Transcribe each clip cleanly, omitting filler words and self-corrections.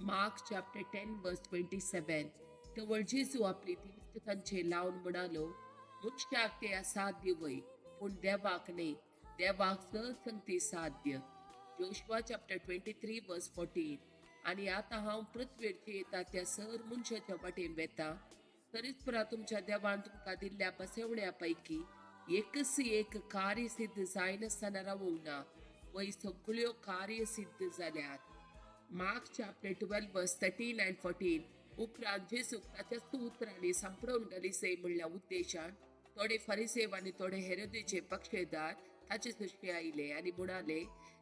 Mark chapter 10 verse 27. तवळ जेजू आपली दिश्ट तांचेर लावन म्हणालो, मनशाक तें असाध्य वय, पूण देवाक न्हय, देवाक सर संगती साध्य. Joshua chapter 23 verse 14. आनी आतां हांव पृथ्वेर येता त्या सर मनशाच्या वाटेन वेता. तरीच पुरा तुमच्या देवान तुमकां दिल्ल्या बसवण्या पैकी एकच एक कार्य सिद्ध जायनासतना रावूंक ना, वय सगळ्यो कार्य सिद्ध जाल्यात. Mark chapter 12 verse 13 and 14. उपरांत जेजूक ताच्याच उतरांनी सांपडोवन घालिसे म्हणल्या उद्देशान थोडे फरिसेव आनी थोडे हेरोदीचे पक्षेदार ताचे सशी आयले आनी म्हणाले,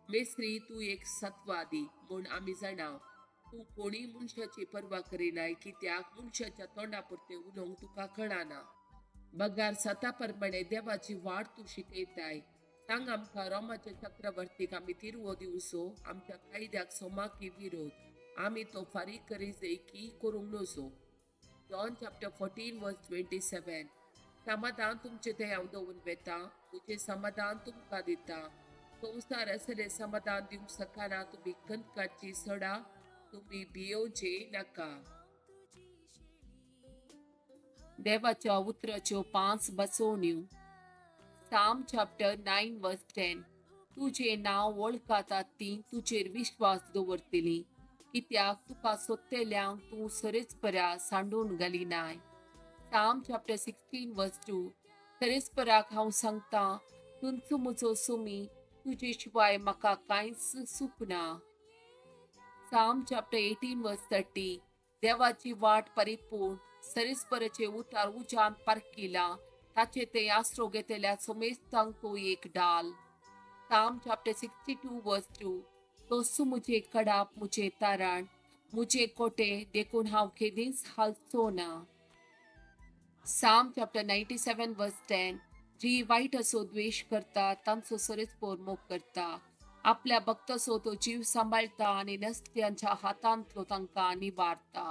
मेस्त्री, तूं एक सत्वादी म्हूण आमी जाणाव. तूं कोणी मनशाची पर्वा करिनाय, कित्याक मनशाच्या तोंडा पुरतें उलोवंक तुका कळना. बगार सता प्रमाणे देवाची वाट तूं शिकयताय. सांग आमकां, रोमाच्या चक्रवर्तीक आमी तिरवो दिवचो आमच्या कायद्याक सोमा की विरोध? आमी तो फारीक करी जाय की करूंक नजो? John chapter 14 verse 27. समाधान तुमचें तें हांव दवरून वेता, तुजें समाधान तुमकां दिता. संवसार असलें समाधान दिवंक शकना. तुमी खंत सडा, तुमी भियोवचे नाका. देवाच्या उतराच्यो 5 बसवण्यो. Psalm chapter 9 verse 10. तुजें नांव वळखतात ती तुजेर विश्वास दवरतली, कित्याक तुका सोदतल्यांक तूं सरेच पऱ्या सांडून घालिनाय. Psalm chapter 16 verse 2. सरेस्पराक हांव सांगता, तुंचो म्हजो सुमी, तुजे शिवाय म्हाका कांयच सूख ना. Psalm chapter 18 verse 30. देवाची वाट परिपूर्ण, सरेस्पराचे उतार उज्यान पारकिला, ताचे ते आसरो घेतल्या सोमेस्तांक तो एक डाल. Psalm chapter 62 verse 2. तोसू म्हजे कडाप, म्हजें तारण, म्हजे कोटे, देखून हांव केदींच हालचो ना. Psalm chapter 97 verse 10. जी वायट असो द्वेश करता तांचो सरेस्पोर मोग करता. आपल्या भक्ताचो तो जीव सांबाळटा आनी नसत्यांच्या हातांतलो तांकां निवारता.